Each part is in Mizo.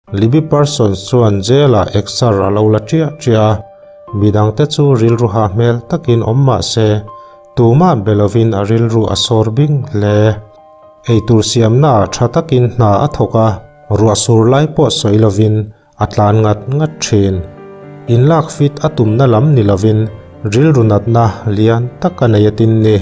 Libby Parsons chuan jail-ah exer a lo la ṭiah ṭiah a, midangte chu rilru hah hmel takin awm mah se, tumah be lovin a rilru a sawr bing hle. Eitur siamnaah ṭha takin hna a thawk a, ruah sur lai pawh sawi lovin a tlan ngat ngat ṭhin. Inlak fit a tumna lam ni lovin rilru natna lian tak a nei a tin ni.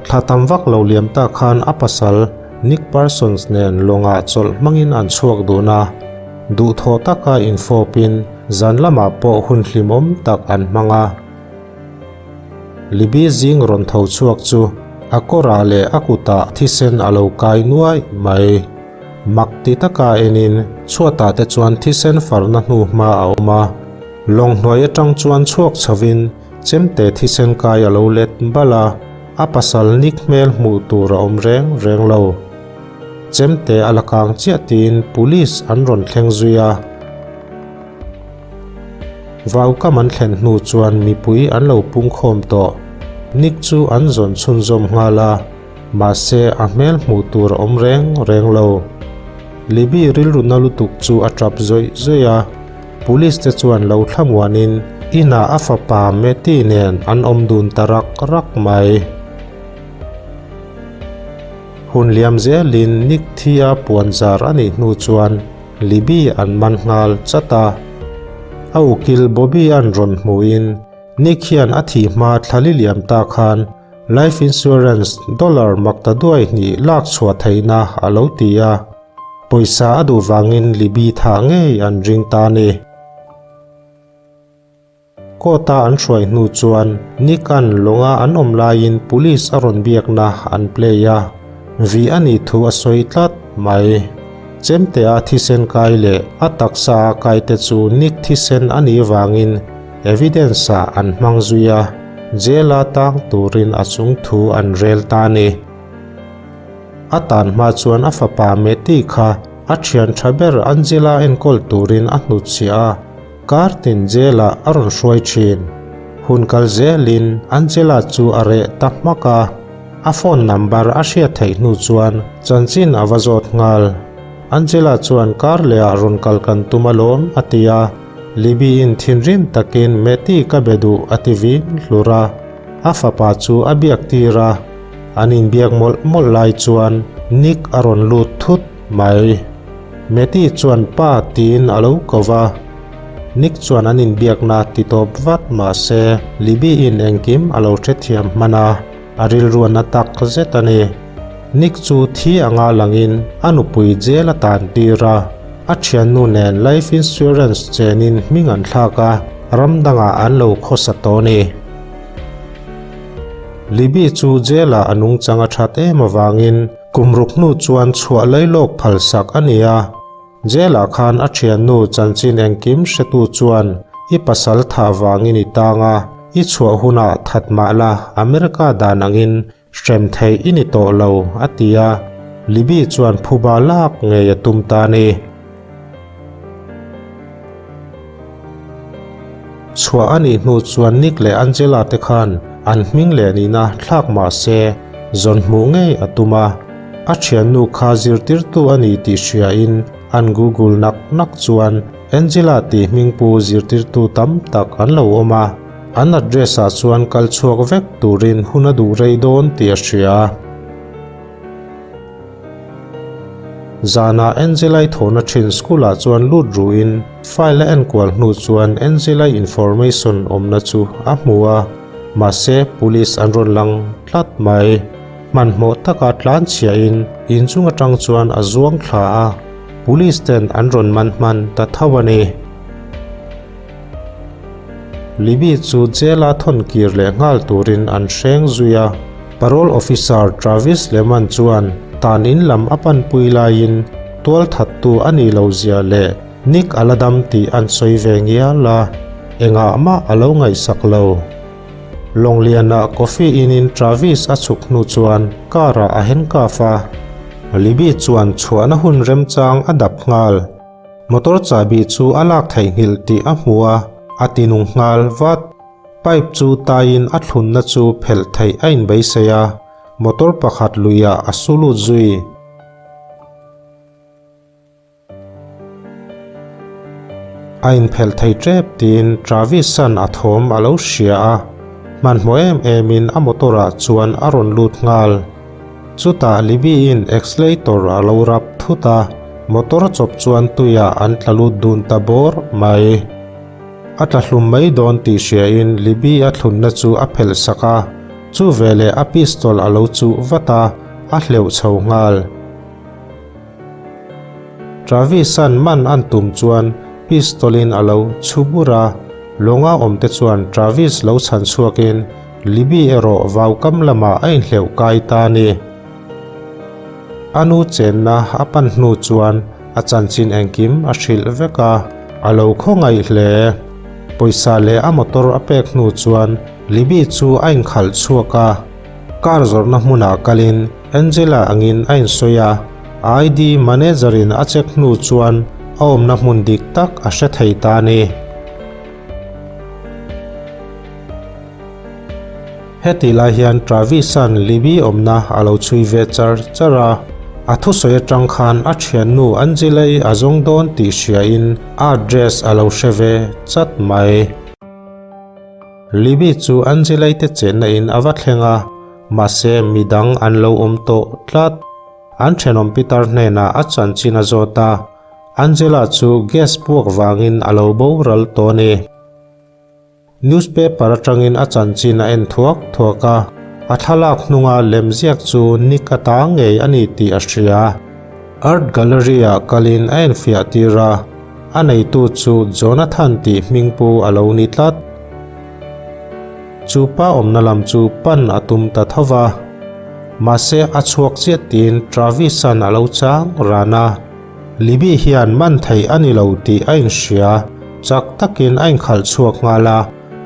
Thla tam vak lo liam ta khan a pasal Nick Parsons nen lawngah chawlh hmangin an chhuak dun a, duhthawh taka infawpin zan lamah pawh hun hlimawm tak an hmang a. Libby zing rawn tho chhuak chu a kawrah leh a kutah thisen a lo kai nuai mai. Mak ti taka enin chhuatah te chuan thisen farna hnu hma a awm a, lawng hnuai atang chuan chhuak chhovin chemte thisen kai a lo let bal a, a pasal nik hmel hmuh tur a awm reng reng lo. Chemte a la kang chiah tiin police an rawn thleng zui a. Vaukam an thlen hnu chuan mipui an lo pungkhawm tawh. Nick chu an zawn chhunzawm nghal a. Mahse, a hmel hmuh tur a awm reng reng lo. Libby rilru na lutuk chu a tap zawih zawih a, Police te chuan lo thlamuanin inah a fapa Matty nen an awm dun ta rak rak mai. Hun liam zelin Nick thi a puan zar a nih hnu chuan Libby an man nghal chat a. A ukil Bobby an rawn hmuhin Nick hian a thih hma thlali liam ta khan Life insurance dollar makta duai hnih lak chhuah theihna a lo ti a, pawisa a duh vangin Libby thah ngei an ring ta a ni. Court-a an hruai hnu chuan Nick-a'n lawnga an awm laiin police a rawn biakna an play a, vi a nih thu a sawi tlat mai. Chemtea thisen kai leh a taksa a kaite chu Nick thisen a nih vangin evidence-ah an hmang zui a. Jail-a tang turin a chung thu an rel ta a ni. A tan hma chuan a fapa Matty kha a thian tha ber Angela enkawl turin a hnutchhiah a, kar tin jail-ah a rawn hruai thin. Hun kal zelin Angela chu a reh ta hmak a, a phone number a hriat theih hnu chuan chanchin a va zawt nghal. Angela chuan kar lehah rawn kal kan tum alawm a ti a. Libby-in thinrim takin Matty ka be duh a ti vin hlur a, a fapa chu a biak tir a, an inbiak mawlh mawlh lai chuan Nick a rawn lut thut mai. Matty chuan pa tiin a lo ko va, Nick chuan an inbiakna ti tawp vat mah se Libby-in engkim a lo hrethiam hman a, a rilruanna tak zet a ni. Nick chu thi anga langin a nupui jail a tan tir a. A thiannu nen life insurance chenin hming an thlak a, ram dangah an lo khawsa tawh a ni. Libby chu jail-ah a nungchang a that em avangin kum ruk hnu chuan chhuah lailawk phalsak a ni a. Jail-ah khan a thiannu chanchin engkim hretu chuan i pasal thah vangin i tang a, i chhuah hunah that mah la America dan angin Hrem theih i ni tawh lo, a ti a, Libby chuan phuba lak ngei a tum ta a ni. Chhuah a nih hnu chuan Nick leh Angela te khan an hming leh nihna thlak mah se zawn hmuh ngei a tum a. A thiannu kha zirtirtu a ni tih hriain an google nak nak chuan Angela tih hmingpu zirtirtu tam tak an lo awm a. An address ah chuan kal chhuak vek turin hun a duh rei dawn tih a hria. Zanah Angelai thawhna thin school ah chuan lut ruhin file a enkual hnu chuan Angelai information awmna chu a hmu a, mahse police an rawn lang tlat mai. Hmanhmawh taka tlan chhiahin inchung atang chuan a zuang thla a, police ten an rawn man hman ta tho a ni. Libby chu jail-a thawn kir leh nghal turin an hreng zui a. Parole Officer Travis Lehman chuan tan in lam a panpui laiin tual thattu a nih loh zia leh Nick a la dam tih an sawi ve ngial a, engah mah a lo ngaihsak lo. Lawnglianah coffee inin Travis a chhuk hnu chuan car-ah a handcuff a. Libby chuan chhuahna hun remchang a dap nghal. Motor chahbi chu a lak theihnghilh tih a hmu a, a ti nung nghal vat. Pipe chu taiin a thlunna chu phelh theih a inbeisei a, motor pakhat luiah a su lut zui. A inphelh thei tep tiin Travis-a'n a thawm a lo hria a, hmanhmawh em emin a motor-ah chuan a rawn lut nghal. Chutah Libby-in accelerator a lo rap thut a, motor chawp chuan tuiah an tla lut dun ta bawr mai. A tla hlum mai dawn tih hriain Libby a thlunna chu a phelh sak a, chu veleh a pistol a lo chuh vat a, a hleuh chho nghal. Travis-a'n man an tum chuan pistol-in a lo chhu bur a, lawnga awmte chuan Travis lo chhan chhuakin Libby erawh vaukam lamah a inhleuh kai ta a ni. A nu chenna a pan hnu chuan a chanchin engkim a hrilh vek a, a lo khawngaih hle. Pawisa leh a motor a pek hnu chuan Libby chu a inkhalh chhuak a. Car zawrhna hmunah kalin Angela angin a insawi a, ID manager-in a check hnu chuan a awmna hmun dik tak a hre thei ta a ni. Hetih lai hian Travis-a'n Libby awmna a lo chhui ve char char a, a thusawi atang khan a thiannu Angela-i a zawng dawn tih hriain a address a lo hre ve chat mai. Libby chu Angela-i te chenna in a va thleng a, mahse midang an lo awm tawh tlat. An thenawm pitar hnenah a chanchin a zawt a, Angela chu gas puak vangin a lo boral tawh a ni. Newspaper atangin a chanchin a en thuak thuak a, a thlalak hnunga lemziak chu Nick a ta ngei a ni tih a hria. Art Gallery-ah kalin a enfiah tir a, a neitu chu Jonathan tih hmingpu a lo ni tlat. Chu pa awmna lam chu pan a tum ta tho va, mahse a chhuak chiah tiin Travis-a'n a lo chang ran a. Libby hian man theih a ni lo tih a inhria, chak takin a inkhalh chhuak nghal a,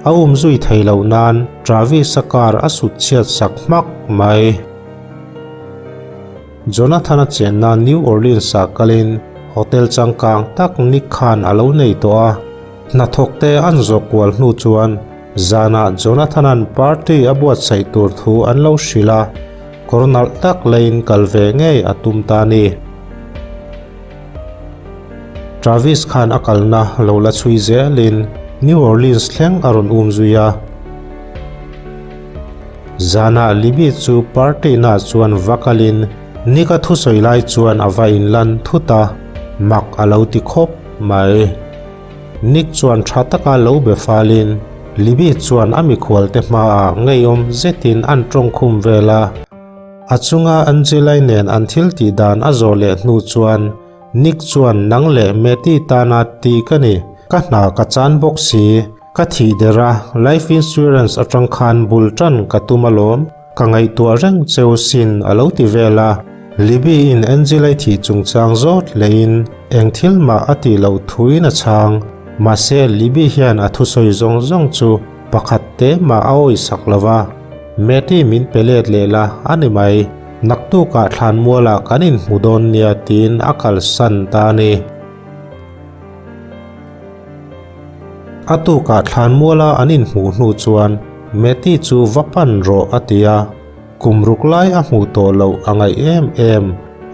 a umzui thei loh nan Travis-a car a sut chhiat sak hmak mai. Jonathan-a chenna New Orleans-ah kalin hotel changkang tak Nick khan a lo nei tawh a. Hnathawkte an zawh kual hnu chuan zanah Jonathan-a'n party a buatsaih tur thu an lo hrilh a, kawr nalh tak leiin kal ve ngei a tum ta a ni. Travis khan a kalna lo la chhui zelin New Orleans thleng a rawn um zui a. Zanah Libby chu party na chuan va kalin Nick a thusawi lai chuan a va inlan thut a, mak a lo ti khawp mai. Nick chuan tha taka lo be falin Libby chuan a mikhualte hmaah ngeiawm zetin an tawngkhum vel a. A chunga Angela-i nen an thil tih dan a zawh leh hnu chuan Nick chuan nang leh Matty tana ti ka ni, ka hna ka chan bawk si. Ka thih der a, life insurance atang khan bul tan ka tum alawm, ka ngaihtuah reng cheu sin a lo ti vel a. Libby in Angela-i thih chungchang zawt lehin eng thil mah a tih loh thuin a chhang. Mahse Libby hian a thusawi zawng zawng chu pakhat te mah a awisak lo va. Matty min pe let leh la a ni mai, naktukah thlanmualah kan inhmu dawn nia tiin a kalsan ta a ni. A tukah thlanmuala an inhmuh hnu chuan Matty chu va pan rawh a ti a, kum ruk lai a hmuh tawh loh a ngaih em em.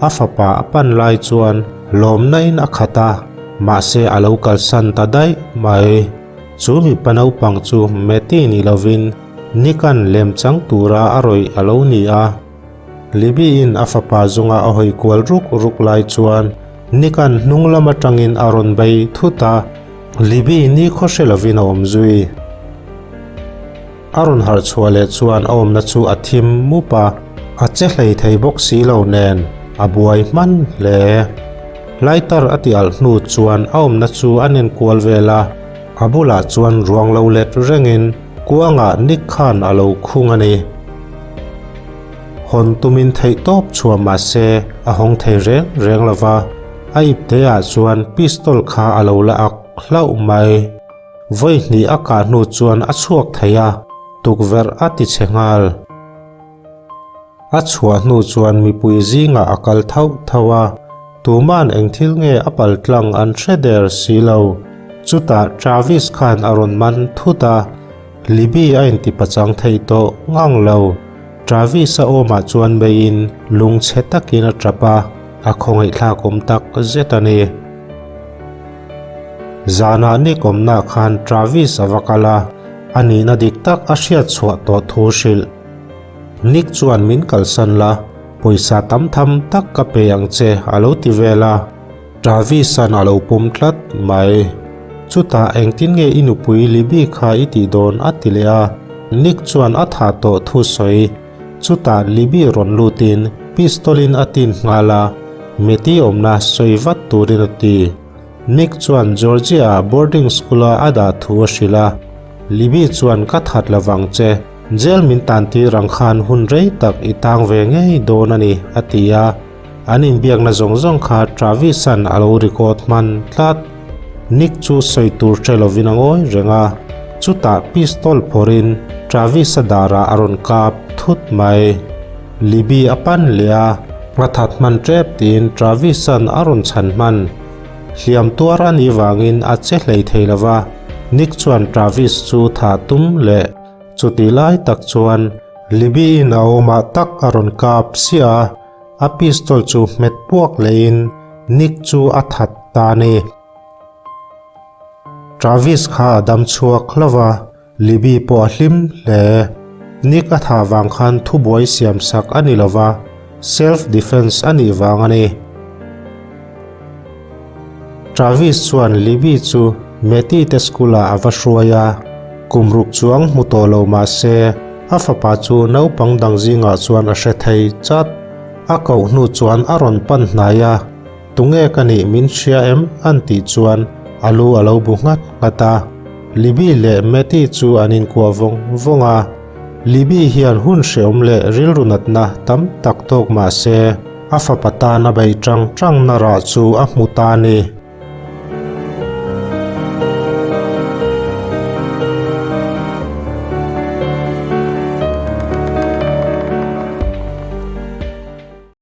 A fapa a pan lai chuan lawmna in a khat a, mahse a lo kalsan ta daih mai. Chu mipa naupang chu Matty ni lovin Nick-a'n lemchang tura a rawih a lo ni a. Libby-in a fapa zunga a hawi kual ruk ruk lai chuan Nick-a'n hnung lam atangin a rawn bei thut a, Libby ni khaw hre lovin a awm zui. A rawn harh chhuah leh chuan a awmna chu a thim mup a, a che hlei thei bawk si lo nen a buai hman hle. Lighter a tih alh hnu chuan a awmna chu a nen kual vel a, a bulah chuan ruang lo let rengin kuangah Nick khan a lo khung a ni. Hawn tumin theih tawp chhuah mah se a hawng thei reng reng lo va, a ipte ah chuan pistol kha a lo la ak hlauh mai. Vawi hnih a kah hnu chuan a chhuak thei a, tukverh a ti chhe nghal. A chhuah hnu chuan mipui zingah a kal thauh thauh a, tuman eng thil nge a pal tlang an hre der si lo. Chutah Travis khan a rawn man thut a, Libby a inti pachang thei tawh ngang lo. Travis-a awmah chuan meiin lungchhe takin a tap a, a khawngaihthlak awm tak zet a ni. Zanah Nick awmna khan Travis a va kal a, a nihna dik tak a hriat chhuah tawh thu hrilh. Nick chuan min kalsan la, pawisa tam tham tak ka pe ang che a lo ti vel a. Travis-a'n a lo pawm tlat mai. Chutah engtin nge i nupui Libby kha i tih dawn a ti leh a, Nick chuan a thah tawh thu sawi. Chutah Libby rawn lutin pistol-in a tin nghal a, Matty awmna sawi vat turin a ti. Nick chuan Georgia-ah boarding school-a a dah thu a hrilh a, Libby chuan ka that lo vang che, jail min tan tir ang khan hun rei tak i tang ve ngei dawn a ni a ti a. An inbiakna zawng zawng kha Travis-a'n a lo record hman tlat. Nick chu sawi tur hre lovin a ngawi reng a, chutah pistol phawrhin Travis-a darah a rawn kap thut mai. Libby a pan leh a, a that hman tep tiin Travis-a'n a rawn chhan hman. Hliam tuar a nih vangin a che hlei thei lo va, Nick chuan Travis chu thah tum leh Chutih lai tak chuan Libby-in a awmah tak a rawn kap siah a, a pistol chu hmet puak lehin Nick chu a that ta a ni. Travis kha a dam chhuak hlauh a, Libby pawh a hlim hle. Nick a thah vang khan thubuai siam sak a ni lova, self defense a nih vang a ni. Travis chuan Libby chu Matty te school-ah a va hruai a, kum ruk chuang hmu tawh lo mah se, a fapa chu naupang dang zingah chuan a hre thei chat. A koh hnu chuan a rawn pan hnai a, Tunge ka nih min hria em? an tih chuan a lu a lo bu nghat nghat a. Libby leh Matty chu an inkuah vawng vawng a. Libby hian hun hreawm leh rilru natna tam tak tawk mah se, a fapa tan a beih tang tangna rah chu a hmu ta a ni.